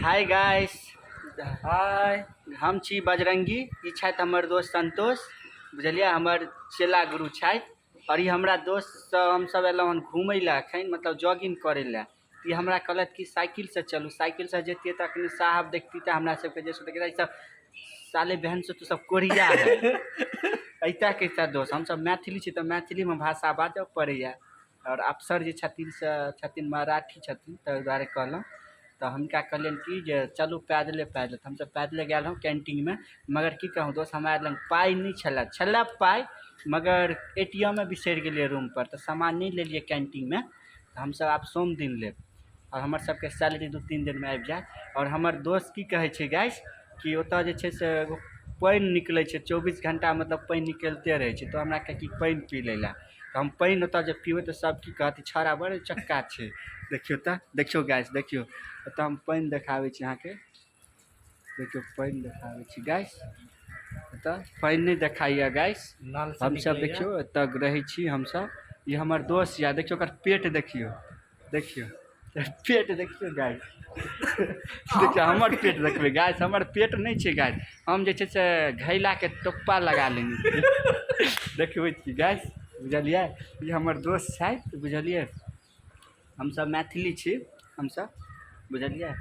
Hi guys. हाय। हम छी बजरंगी, ई छथि हमर दोस्त संतोष, बुझलियै, हमर चेला गुरु छथि। आओर ई हमरा दोस्तसँ हमसब एलहुँ हन घुमै लए एखन, मतलब जॉगिंग करै लए। ई हमरा कहलथि कि साइकिलसँ चलू। साइकिलसँ जैतियै तऽ अखन साहब देखती तऽ हमरा सबके जे सोचतै ई सब साले बहन से तू सब कोरिया है। ऐता कैसा दोस्त, हमसब मैथिली छी तऽ मैथिलीमे भाषा बाजऽ पड़ैए। आओर अफसर जे छथिन से छथिन मराठी छथिन, ताहि दुआरे कहलहुँ। तऽ हुनका कहलियनि कि जे चलू पैदले पैदले। तऽ हमसब पैदले गेल रहौँ कैन्टीनमे। मगर की कहू दोस्त, हमरा लग पाइ नहि छलए। छलए पाइ मगर ए टी एम बिसरि गेलियै रूमपर, तऽ सामान नहि लेलियै कैन्टीनमे। तऽ हमसब आब सोम दिन लेब आओर हमर सबके सैलरी 2-3 दिनमे आबि जायत। आओर हमर दोस्त की कहै छै गाइस कि ओतऽ जे छै से एगो पानि निकलै छै 24 घण्टा, मतलब पानि निकलिते रहै छै। तऽ हमरा कहै कि पानि पी लै लए। तऽ हम पानि ओतऽ जे पीबै तऽ सब की कहत, छौड़ा बड़ चक्का छै। देखियौ तऽ, देखियौ गाइस, देखियौ ओतऽ हम पानि देखाबै छी अहाँके। देखियौ पानि देखाबै छी गाइस। एतऽ पानि नहि देखाइए गाइस। नल से हमसब निकलैया। देखियौ एतऽ रहै छी हमसब। ई हमर दोस्त यऽ, देखियौ ओकर पेट, देखियौ, देखियौ पेट, देखियौ गाइस। देखियौ हमर पेट देखबै गाइस, हमर पेट नहि छै गाइस। हम जे छै से घैलाके टोप्पा लगा लेने छी, देखबै छी गाइस, बुझलियै। ई हमर दोस्त छथि, बुझलियै। हमसब मैथिली छी हमसब, बुझलियै।